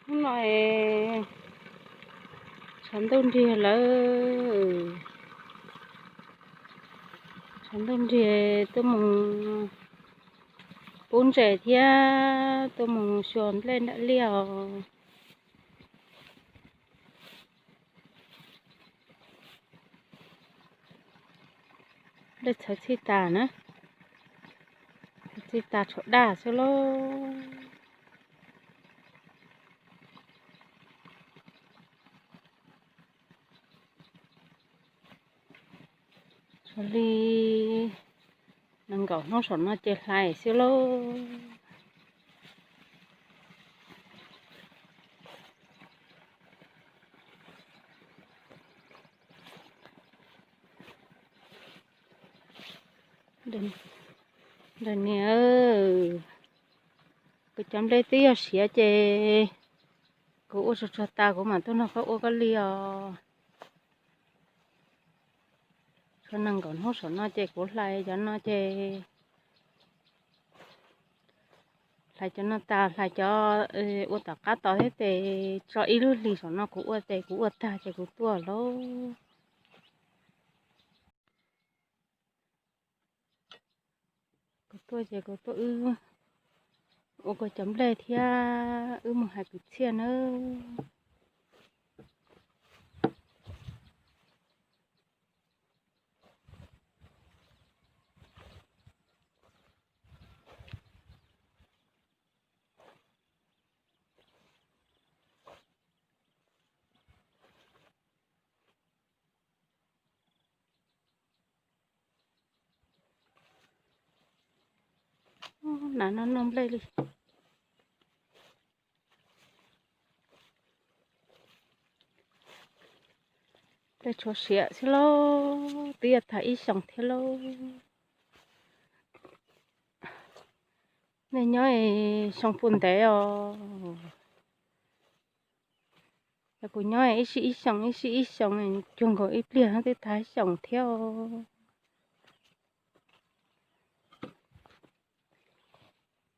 Hnub no tshav ntuj nrig lawm, tshav ntuj nrig tuaj mus pub ntses thiab tuaj mus xyuas nplej nram liaj os. Nplej txhawv txhij tas na, txhawv txhij tas tshaum daj xwb lauj. Li nees nkaum hnub saum no ces hlais xwb lauj. Ntawm niam, kuv cov nplej twb yog siav ces kuv ua tsuag tsuag tas kuv mam tuaj nrog koj ua koj li os. Tshuav nees nkaum hnub saum no ces kuv hlais cov no ces hlais cov no tas, hlais cov ua tom qab tos thiab ces tso ib lub hlis saum no kuv ua ces kuv ua tag ces kuv tuaj lauj. Kuv tuaj ces kuv tuaj wb ua kuv cov nplej thiab wb mus hais kwv txhiaj nawb. Nas no noj nplej li. Nplej tshuav siav xwb lauj, twb yog tag ib xyoos thiab lauj. Nej nyob xyoo puas ntev os. Yog kuv nyob ib sij ib xyoos ib sij ib xyoos, cuag nkaus ib pliag twb tag ib xyoos thiab os.